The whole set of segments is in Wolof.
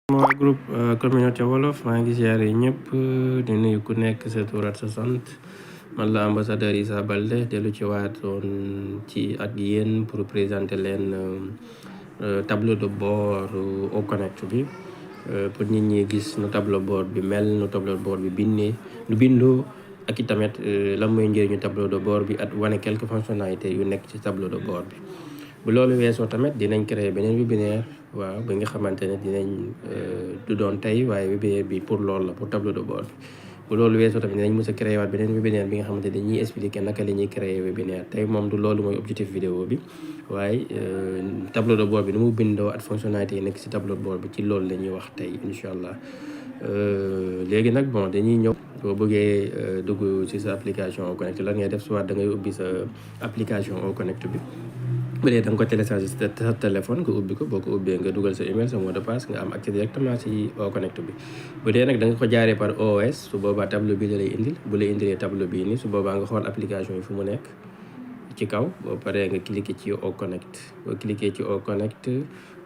Sama groupe communauté wolof maa ngi ziare ñëpp di nuyu ku nekk sa tur ak sa sant man la ambassadeur Issa Baldé dellu ci waatoon ci ak yéen pour présenter leen tableau de bord au connect bi pour nit ñi gis nu tableau bord bi mel nu tableau de bord bi bindoo ak i tamit lan mooy njëriñu tableau de bord bi ak wane quelques fonctionnalités yu nekk ci tableau de bord bi. bu loolu weesoo tamit dinañ créer beneen webinaire waaw ba nga xamante ne dinañ du doon tey waaye webinaire bi pour loolu la pour tableau de bord bi bu loolu weesoo tamit dinañ mës a créer waat beneen webinaire bi nga xamante ne dañuy expliquer naka la ñuy créer webinaire tey moom du loolu mooy objectif vidéo bi waaye tableau de bord bi nu mu bindoo ak fonctionnalité yi nekk si tableau de bord bi ci loolu la ñuy wax tey incha allah léegi nag bon dañuy ñëw boo bëggee dugg ci sa application au connect lan ngay def soit da ngay ubbi sa application au connect bi bu dee da nga ko télécharger sa téléphone nga ubbi ko boo ko ubbee nga dugal sa email sa mot de passe nga am accès directement ci au connect bi bu dee nag da nga ko jaaree par OS su boobaa tableau bi la lay indil bu lay indilee tableau bii nii su boobaa nga xool application yi fu mu nekk ci kaw boo paree nga cliquer ci au connect boo cliquer ci au connect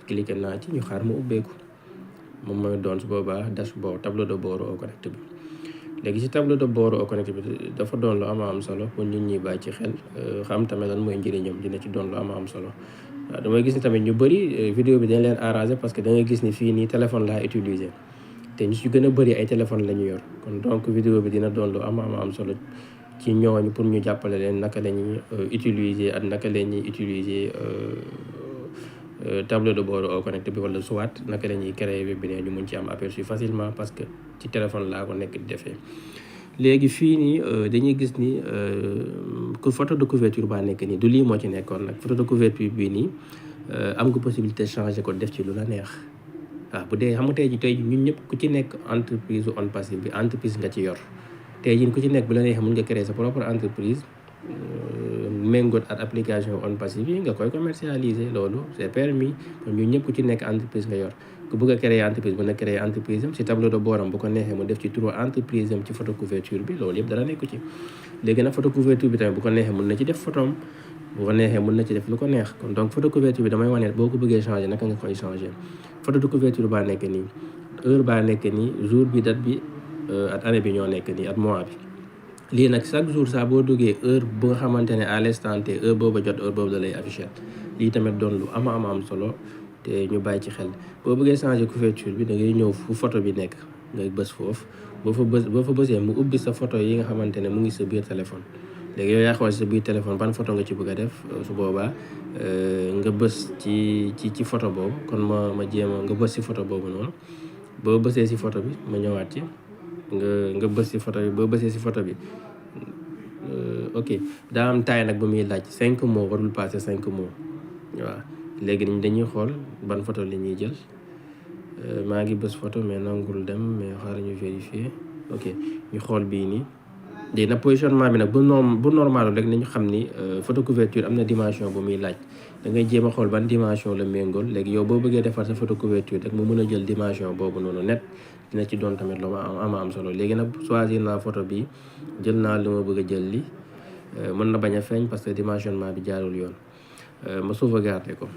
cliquer naa ci ñu xaar mu ubbeeku moom mooy doon su boobaa dashboard tableau de bord au connect bi léegi ci tableau de bord au connect bi dafa doon lu am solo pour nit ñi bàyyi ci xel xam tamit lan mooy njëriñam dina ci doon lu am solo waaw damay gis ni tamit ñu bëri vidéo bi dañ leen arrangé parce que da ngay gis ni fii nii téléphone laa utiliser te ñu ci gën a bëri ay téléphone la ñu yor kon donc vidéo bi dina doon lu am solo ci ñooñu pour ñu jàppale leen naka la ñuy utiliser ak naka la ñuy utiliser tableau de bord au connect bi wala soit naka la ñuy créer webinaire ñu mun ci am aperçu facilement parce que ci téléphone laa ko nekk di defee léegi fii nii dañuy gis ni photo de couverture baa nekk nii du lii moo ci nekkoon nag photo de couverture bii nii am nga possibilité changer ko def ci lu la neex waaw bu dee xam nga tey ji ñun ñëpp ku ci nekk entreprise on passive bi entreprise nga ci yor tey jii ku ci nekk bu la neexee mun nga créer sa propre entreprise méngoot ak application on passive yi nga koy commercialiser loolu c'est permis kon ñun ñëpp ku ci nekk entreprise nga yor ku bëgg a créer entreprise bu na créer entreprise am si tableau de bord am bu ko neexee mu def ci turu entreprise am ci photo couverture bi loolu yëpp dara nekku ci léegi nag photo couverture bi tamit bu ko neexee mun na ci def photo am bu ko neexee mun na ci def lu ko neex kon donc photo couverture bi damay wane boo ko bëggee changer naka nga koy changer photo de couverture baa nekk nii heure baa nekk nii jour bi date bi ak année bi ñoo nekk nii ak mois bi lii nag chaque jour saa boo duggee heure bu nga xamante ne à l'instant T heure boobu jot heure boobu da lay affiché lii tamit doon lu am solo te ñu bàyyi ci xel boo bëggee changer couverture bi da ngay ñëw fu photo bi nekk ngay bës foofu boo fa bësee mu ubbi sa photo yi nga xamante ne mu ngi sa biir téléphone léegi yow yaa xool sa biir téléphone ban photo nga ci bëgg a def su boobaa nga bës ci photo boobu kon ma jéema nga bës si photo boobu noonu boo bësee si photo bi ma ñëwaat ci nga bës si photo bi boo bësee si photo bi ok daa am taille nag bu muy laaj 5 mots warul passer 5 mots waaw léegi dañuy xool ban photo la ñuy jël maa ngi bës photo mais nangul dem mais xaaral ñu vérifier ok ñu xool bii nii léegi nag positionnement bi nag bu normal rek nañu xam ni photo couverture am na dimension bu muy laaj da ngay jéem a xool ban dimension la méngool léegi yow boo bëggee defar sa photo couverture rek mu mën a jël dimension boobu noonu net dina ci doon tamit lu ma am solo léegi nag choisir naa photo bi jël naa li ma bëgg a jël li mën na bañ a feeñ parce que dimensionnement bi jaarul yoon ma sauvegarder ko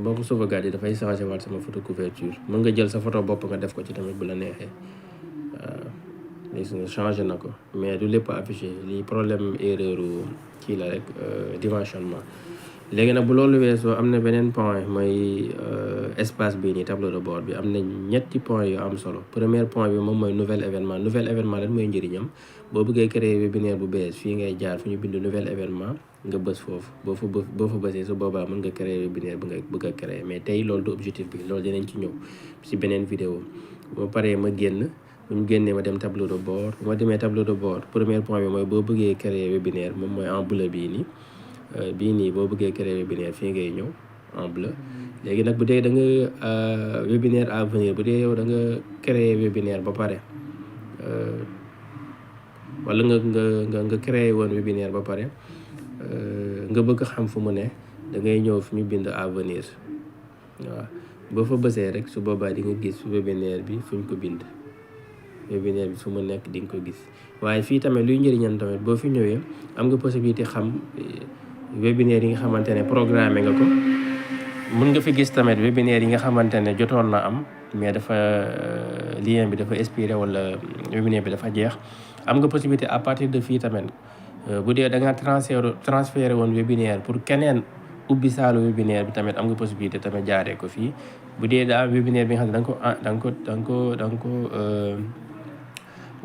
boo ko sauvegarder dafay changer waat sama photo couverture mën nga jël sa photo bopp nga def ko ci tamit bu la neexee waaw léegi nga changé na ko mais du lépp affiché lii problème erreur kii la rek dimensionnement léegi nag bu loolu weesoo am na beneen point mooy espace bii nii tableau de bord bi am na ñetti point yu am solo premier point bi moom mooy nouvel événement lan mooy njëriñam boo bëggee créer webinaire bu bees fii ngay jaar fu ñu bind nouvel événement nga bës foofu boo fa bësee su boobaa mën nga créer webinaire bu nga bëgg a créer mais tey loolu du objectif bi loolu dinañ ci ñëw si beneen vidéo ba paree ma génn bu ñu génnee ma dem tableau de bord bu ma demee tableau de bord premier point bi mooy boo bëggee créer webinaire moom mooy en bleu bii nii boo bëggee créer webinaire fii ngay ñëw en bleu léegi nag bu dee da nga webinaire à venir bu dee yow da nga créer webinaire ba pare wala nga créer woon webinaire ba pare nga bëgg xam fu mu ne da ngay ñëw fi ñu bind à venir waaw boo fa bësee rek su boobaa di nga gis webinaire bi fu ñu ko bind webinaire bi fu mu nekk di nga ko gis waaye fii tamit luy njëriñam tamit boo fi ñëwee am nga possibilité xam webinaire yi nga xamante ne programmé nga ko mën nga fi gis tamit webinaire yi nga xamante ne jotoon na am mais dafa lien bi dafa expiré wala webinaire bi dafa jeex am nga possibilité à partir de fii tamit bu dee da nga transféré woon webinaire pour keneen ubbi saalu webinaire bi tamit am nga possibilité tamit jaaree ko fii bu dee daa am webinaire bi nga xam ne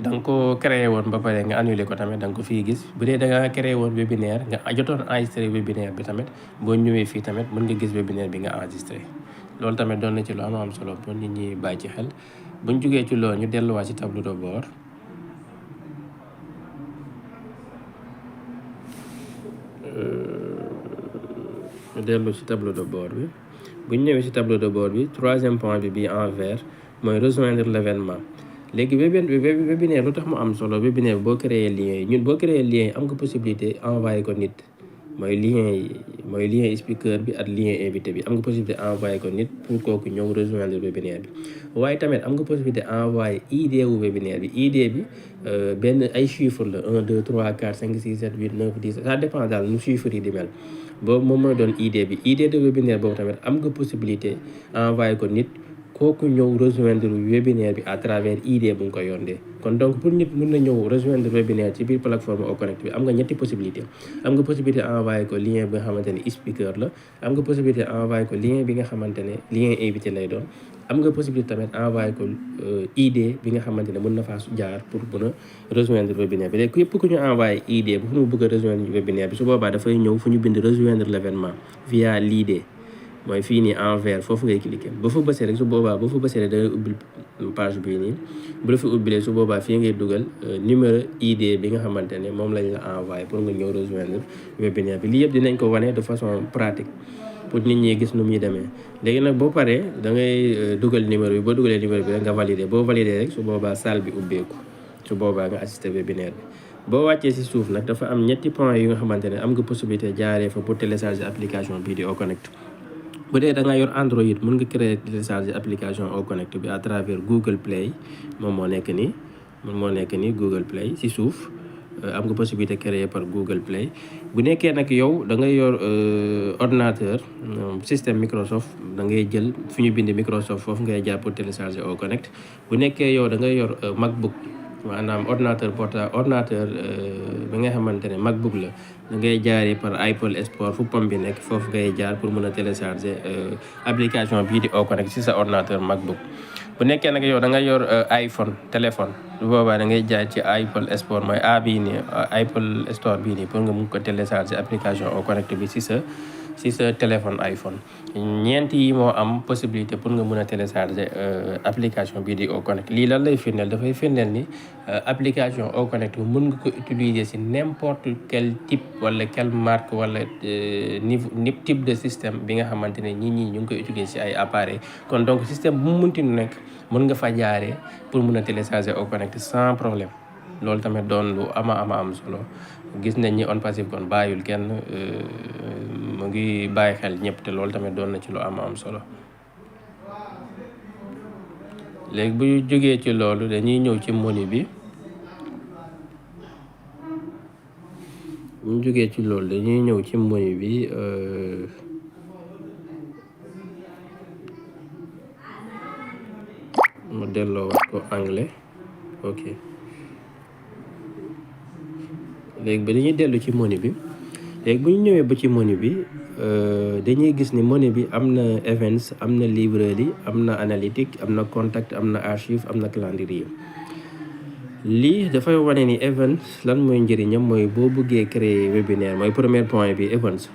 da nga ko créé woon ba pare nga annulé ko tamit da nga ko fii gis bu dee da nga créé woon webinaire nga jotoon enregistré webinaire bi tamit boo ñëwee fii tamit mën nga gis webinaire bi nga enregistré loolu tamit doon na ci lu am solo pour nit ñi bàyyi ci xel buñ jógee ci loolu ñu delluwaat ci tableau de bord ñu dellu ci tableau de bord bi bu ñu ñëwee ci tableau de bord bi troisième point bi en vert mooy rejoindre l'événement léegi webinaire lu tax mu am solo webinaire boo créé lien yi ñun boo créé lien yi am nga possibilité envoyé ko nit mooy lien speaker bi ak lien invité bi am nga possibilité envoyé ko nit pour kooku ñëw rejoindre webinaire bi waaye tamit am nga possibilité envoyé ID wu webinaire bi ID bi benn ay chiffres la 1 2 3 4 5 6 7 8 9 10 ça dépend daal nu chiffres yi di mel boobu moom mooy doon ID bi ID de webinaire boobu tamit am nga possibilité envoyé ko nit kooku ñëw rejoindre webinaire bi à travers ID bu nga ko yondee kon donc pour nit mën na ñëw rejoindre webinaire ci biir plateforme Au Connect bi am nga ñetti possibilité am nga possibilité envoyé ko lien bi nga xamante ne speaker la am nga possibilité envoyé ko lien bi nga xamante ne lien invité lay doon am nga possibilité tamit envoyé ko ID bi nga xamante ne mën na faa jaar pour mën a rejoindre webinaire bi léegi yëpp ku ñu envoyé ID bu fu mu bëgg a rejoindre webinaire bi su boobaa dafay ñëw fu ñu bind rejoindre l'événement via l'ID mooy fii nii en vert foofu ngay cliquer ba fa bësee rek su boobaa ba fa bësee rek da ngay ubbil page bii nii bu la fi ubbilee su boobaa fii ngay dugal numéro ID bi nga xamante ne moom lañ la envoyé pour nga ñëw rejoindre webinaire bi lii yëpp dinañ ko wane de façon pratique pour nit ñi gis nu muy demee léegi nag boo paree da ngay dugal numéro bi boo dugalee numéro bi rek nga valider boo valider rek su boobaa salle bi ubbeeku su boobaa nga assister webinaire bi boo wàccee ci suuf nag dafa am ñetti points yu nga xamante ne am nga possibilité jaaree fa pour télécharger application bii di Au Connect bu dee da nga yor Android mën nga créer télécharger application Au Connect bi à travers Google Play moom moo nekk nii Google Play ci suuf am nga possibilité créer par Google Play bu nekkee nag yow da ngay yor ordinateur système Microsoft da ngay jël fi ñu bind Microsoft foofu ngay jaar pour télécharger Au Connect bu nekkee yow da ngay yor MacBook maanaam ordinateur bi nga xamante ne MacBook la da ngay jaaree par Apple Store fu pom bi nekk foofu ngay jaar pour mën a télécharger application bii di Au Connect ci sa ordinateur MacBook bu nekkee nag yow da nga yor iPhone téléphone bu boobaa da ngay jaar ci Apple Store mooy bii nii Apple Store bii nii pour nga mun ko télécharger application Au Connect bi ci sa téléphone iPhone ñeent yi moo am possibilité pour nga mën a télécharger application bii di Au Connect lii lan lay firndeel dafay firndeel ni application Au Connect mën nga ko utiliser ci n'importe quel type wala quelle marque wala type de système bi nga xamante ne ñi ñu ngi koy utiliser ci ay appareils kon donc système bu mu munti nekk mën nga fa jaaree pour mën a télécharger Au Connect sans problème loolu tamit doon lu ama am solo gis nañ ñi On Passif kon bàyyul kenn mu ngi bàyyi xel ñëpp te loolu tamit doon na ci lu ama am solo léegi bu ñu jógee ci loolu dañuy ñëw ci menu bi mu delloo wax ko anglais ok léegi ba dañuy dellu ci menu bi léegi bu ñu ñëwee ba ci menu bi dañuy gis ni menu bi am na events am na librairie am na analytique am na contact am na archive am na calendrier lii dafay wane ni events lan mooy njëriñam mooy boo bëggee créer webinaire mooy premier point bi events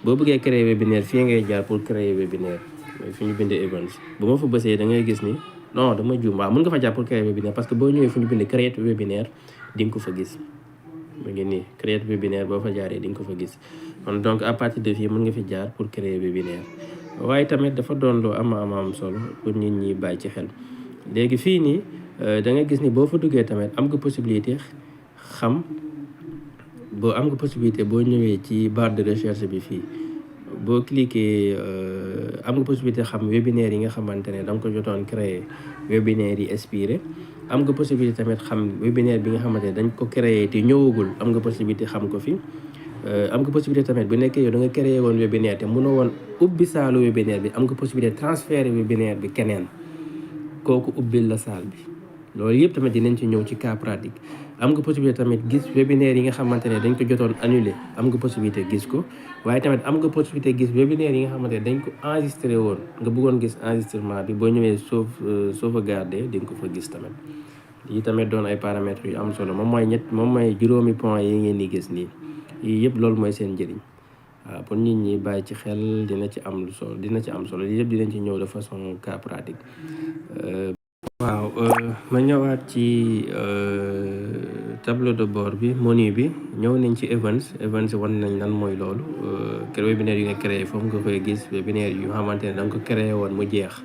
boo bëggee créer webinaire fii ngay jaar pour créer webinaire mooy fi ñu bindee events bu ma fa bësee da ngay gis ni non dama juum waaw mën nga fa jaar pour créer webinaire parce que boo ñëwee fu ñu bindee create webinaire di nga ko fa gis mu ngi nii créer webinaire boo fa jaaree di nga ko fa gis kon donc à partir de fii mën nga fi jaar pour créer webinaire waaye tamit dafa doon loo am solo pour nit ñi bàyyi ci xel léegi fii nii da nga gis ni boo fa duggee tamit am nga possibilité boo ñëwee ci barre de recherche bi fii boo cliquer am nga possibilité xam webinaire yi nga xamante ne da nga ko jotoon créer webinaire yi expiré am nga possibilité tamit xam webinaire bi nga xamante ne dañ ko créer te ñëwagul am nga possibilité xam ko fi am nga possibilité tamit bu nekkee yow da nga créer woon webinaire te mënoo woon ubbi saalu webinaire bi am nga possibilité transférer webinaire bi keneen kooku ubbil la salle bi. loolu yëpp tamit dinañ ci ñëw ci cas pratique. am nga possibilité tamit gis webinaire yi nga xamante ne dañ ko jotoon annulé am nga possibilité gis ko waaye tamit am nga possibilité gis webinaire yi nga xamante ne dañ ko enregistré woon nga bëggoon gis enregistrement bi boo ñëwee sauvegarder di nga ko fa gis tamit. yi tamit doon ay paramètres yu am solo moom mooy juróomi point yi ngeen di gis nii yii yëpp loolu mooy seen njëriñ. waaw pour nit ñi bàyyi ci xel dina ci am solo lii yëpp dinañ ci ñëw de façon cas pratique. waaw ma ñëwaat ci tableau de bord bi menu bi ñëw nañ ci events wan nañ lan mooy loolu webinaire yu nga créé foofu nga koy gis webinaire yu xamante ne da nga ko créé woon mu jeex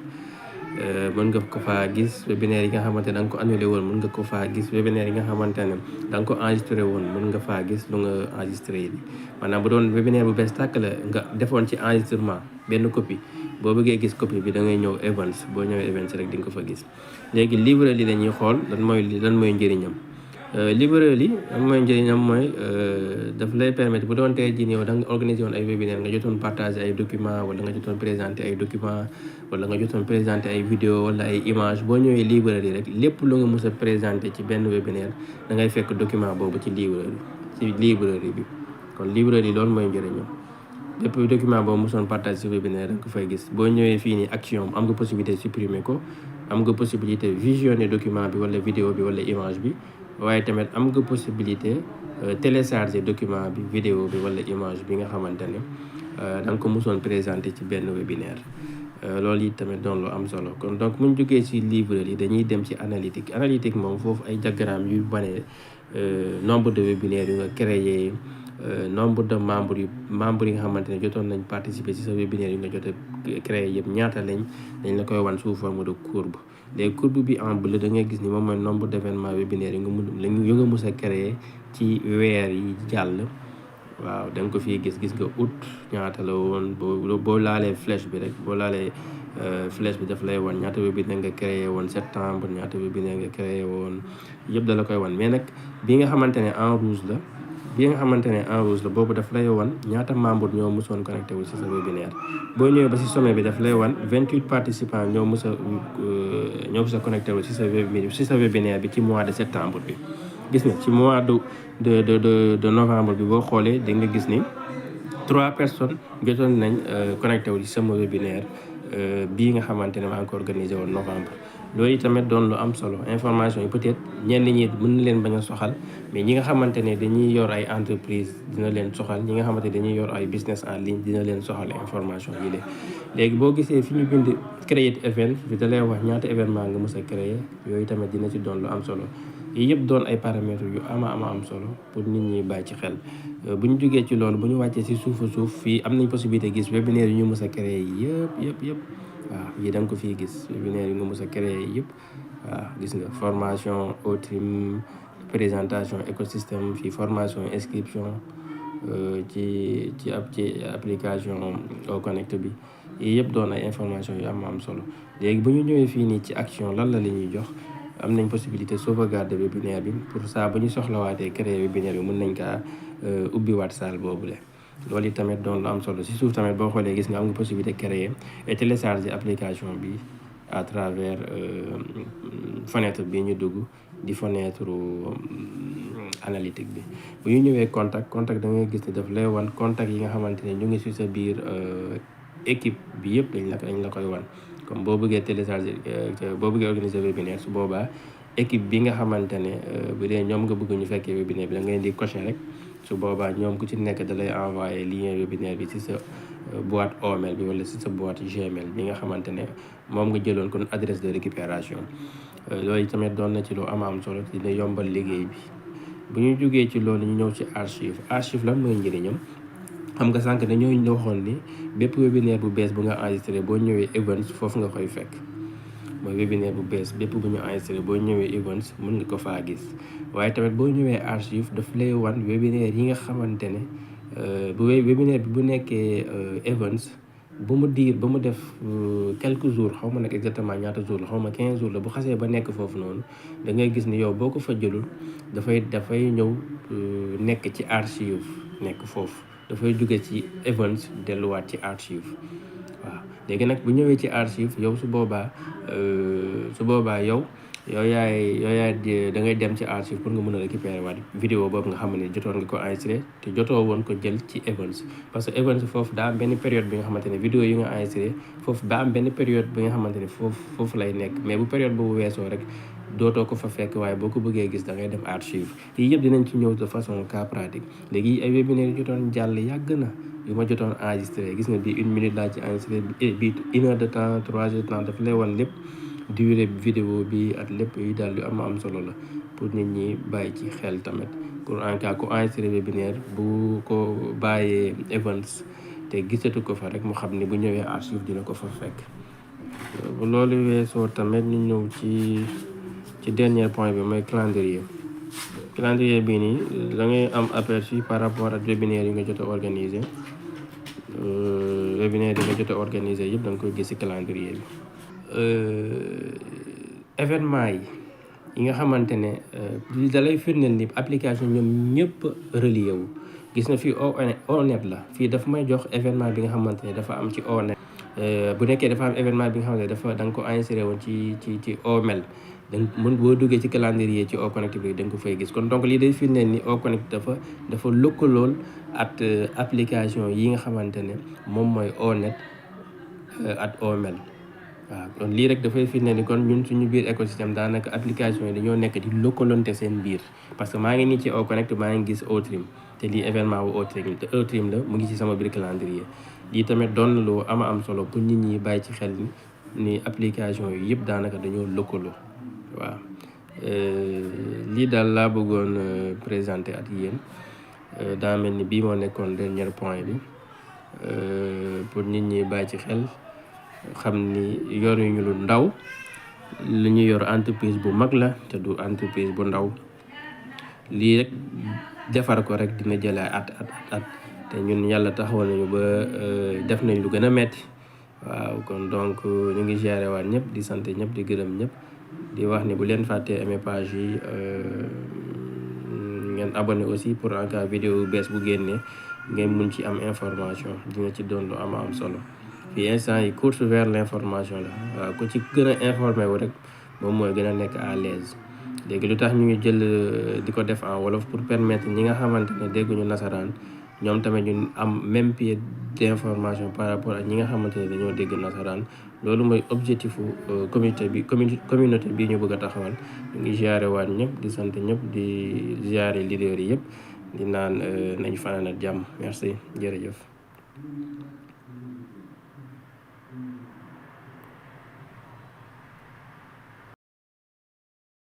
mën nga ko faa gis webinaire yi nga xamante ne da nga ko annulé woon mën nga ko faa gis webinaire yi nga xamante ne da nga ko enregistré woon mën nga faa gis lu nga enregistré yi maanaam bu doon webinaire bu bees tàkk la nga defoon ci enregistrement benn copie boo bëggee gis copie bi da ngay ñëw events boo ñëwee events rek di nga ko fa gis. léegi librairie li dañuy xool lan mooy njëriñam librairie li lan mooy njëriñam mooy daf lay permettre bu doon tey jii nii da nga organisé woon ay webinaire nga jotoon partager ay documents wala nga jotoon présenter ay documents wala nga jotoon présenter ay vidéo wala ay images boo ñëwee librairie rek lépp lu nga mës a présenter ci benn webinaire da ngay fekk document boobu ci librairie bi kon librairie loolu mooy njëriñam. lépp document boobu mosoon partage ci webinaire da nga ko fay gis boo ñëwee fii nii action am nga possibilité supprimer ko am nga possibilité visionner document bi wala vidéo bi wala image bi waaye tamit am nga possibilité télécharger document bi vidéo bi wala image bi nga xamante ne da nga ko mosoon présenter ci benn webinaire. loolu it tamit doon lu am solo kon donc muñ jógee ci librairie yi dañuy dem ci analytique moom foofu ay diagramme yu wane nombre de webinaires yu nga créé nombre de membres yi nga xamante ne jotoon nañ participer ci sa webinaire yi nga jot a créé yëpp ñaata dañ la koy wan sous forme de courbe. léegi courbe bi en bleu da ngay gis ni moom mooy nombre d' événements webinaire yu nga mus a créé ci weer yi jàll. waaw da nga ko fii gis nga août ñaata la woon boo laalee flèche bi rek boo laalee flèche bi daf lay wan ñaata webinaire nga créé woon septembre ñaata webinaire nga créé woon yëpp da la koy wan mais nag bi nga xamante ne en rouge la boobu daf lay wan ñaata membre ñoo mosoon connecté wu si sa webinaire. boo ñëwee ba si sommet bi daf lay wan 28 participants ñoo mos a connecté wu si sa webinaire bi ci mois de septembre bi. gis nga ci mois de novembre bi boo xoolee di nga gis ni 3 personnes jotoon nañ connecté wu ci sama webinaire bii nga xamante ne maa ngi ko organisé woon novembre. loolu tamit doon lu am solo information yi peut-être ñenn ñi mën na leen bañ a soxal mais ñi nga xamante ne dañuy yor ay entreprise dina leen soxal ñi nga xamante ne dañuy yor ay business en ligne dina leen soxal information yi léegi boo gisee fi ñu bind create event bi da lay wax ñaata événement nga mës a créer yooyu tamit dina ci doon lu am solo. yii yëpp doon ay paramètres yu ama am solo pour nit ñi bàyyi ci xel bu ñu jógee ci loolu bu ñu wàccee si suuf fii am nañ possibilité gis webinaire yu ñu mës a créé yëpp waaw yii da nga ko fii gis webinaire yu nga mës a créé yëpp waaw gis nga formation Outream présentation écosystème fii formation inscription ci application Connect bi yii yëpp doon ay information yu am solo léegi bu ñu ñëwee fii nii ci action lan la ñuy jox. am nañ possibilité sauvegarder webinaire bi pour ça bu ñu soxlawaatee créer webinaire bi mën nañ kaa ubbiwaat salle boobule. loolu it tamit doon lu am solo si suuf tamit boo xoolee gis nga am nga possibilité créer et télécharger application bi à travers fenêtre bi ñu dugg di fenêtre analytique bi. bu ñu ñëwee contact da ngay gis ne daf lay wan contact yi nga xamante ne ñu ngi si sa biir équipe bi yëpp dañ la koy wan. comme boo bëggee télécharger boo bëggee organiser webinaire su boobaa équipe bi nga xamante ne bu dee ñoom nga bëgg ñu fekkee webinaire bi da ngay di cocher rek su boobaa ñoom ku ci nekk da lay envoyer lien webinaire bi ci sa boîte email bi wala ci sa boîte Gmail bi nga xamante ne moom nga jëloon kon adresse de récupération loolu tamit doon na ci lu am solo dina yombal liggéey bi. bu ñu jógee ci loolu ñu ñëw ci archive lan mooy njëriñam. xam nga sànq dañoo waxoon ni bépp webinaire bu bees bu nga enregistré boo ñëwee events foofu nga koy fekk mooy webinaire bu bees bépp bu ñu enregistré boo ñëwee events mën nga ko faa gis waaye tamit boo ñëwee archive daf lay wan webinaire yi nga xamante ne bu webinaire bi bu nekkee events ba mu def quelques jours xaw ma nag exactement ñaata jours la xaw ma 15 jours la bu xasee ba nekk foofu noonu da ngay gis ni yow boo ko fa jëlul dafay ñëw nekk ci archive nekk foofu. dafay jóge ci events delluwaat ci archive waaw léegi nag bu ñëwee ci archive yow su boobaa yow yaay da ngay dem ci archive pour nga mën a récupérer waat vidéo boobu nga xam ne jotoon nga ko enregistré te jotoo woon ko jël ci Evans parce que Evans foofu daa am benn période bi nga xamante ne vidéo yi nga enregistré foofu daa am benn période bi nga xamante ne foofu lay nekk mais bu période boobu weesoo rek dootoo ko fa fekk waaye boo ko bëggee gis da ngay dem archive yii yëpp dinañ ci ñëw de façon cas pratique léegi ay webinaire yu jotoon jàll yàgg na yu ma jotoon enregistré gis nga bii 1 minute laa ci enregistré bii 1 heure de temps 3 heures de temps daf lay wan lépp durée vidéo bi ak lépp yi daal yu am solo la pour nit ñi bàyyi ci xel tamit pour en cas ku enregistré webinaire bu ko bàyyee Evans te gisatu ko fa rek mu xam ne bu ñëwee archive dina ko fa fekk. bu loolu weesoo tamit ñu ñëw ci dernier point bi mooy calendrier bii nii da ngay am aperçu par rapport ak webinaire yi nga jot a organiser webinaire yi nga jot a organiser yëpp da nga koy gis ci calendrier bi. événement yi nga xamante ne da lay firndeel ni application ñoom ñëpp relié wu gis na fii ONET la fii dafa may jox événement bi nga xamante ne dafa am ci ONET bu nekkee dafa am événement bi nga xamante ne da nga ko inséré woon ci OMel donc mën boo duggee ci calendrier ci OConnect bi da nga ko fay gis kon donc lii day firndeel ni OConnect dafa lëkkalool ak application yi nga xamante ne moom mooy ONET ak OMel waaw kon lii rek dafay firndeel ni kon ñun suñu biir écosystème daanaka application yi dañoo nekk di lëkkalonte seen biir parce que maa ngi nii ci OConnect maa ngi gis Outream te lii événement wu Outream la mu ngi ci sama biir calendrier lii tamit doon na lu am solo pour nit ñi bàyyi ci xel ni application yi yëpp daanaka dañoo lëkkaloo waaw lii daal laa bëggoon présenter ak yéen daa mel ni bii moo nekkoon dernier point bi pour nit ñi bàyyi ci xel xam ni yoruñu lu ndaw li ñu yor entreprise bu mag la te du entreprise bu ndaw lii rek defar ko rek dina jëlee at te ñun yàlla taxawal nañu ba def nañ lu gën a metti waaw kon donc ñu ngi géré waat ñëpp di sant ñëpp di gërëm ñëpp di wax ni bu leen fàttee aimé page yi ngeen abonné aussi pour en cas vidéo bees bu génnee ngeen mun ci am information dina ci doon lu am solo fii instant yi course vers l'information la waaw ku ci gën a informé wu rek moom mooy gën a nekk à l'aise léegi lu tax ñu ngi jël di ko def en wolof pour permettre ñi nga xamante ne dégguñu nasaraan ñoom tamit ñu am même pied d'information par rapport ak ñi nga xamante ne dañoo dégg nasaraan loolu mooy objectifu communauté bi ñu bëgg a taxawal ñu ngi ziare waat ñëpp di sant ñëpp di ziare leader yi yëpp di naan nañ fanaan ak jàmm merci jërëjëf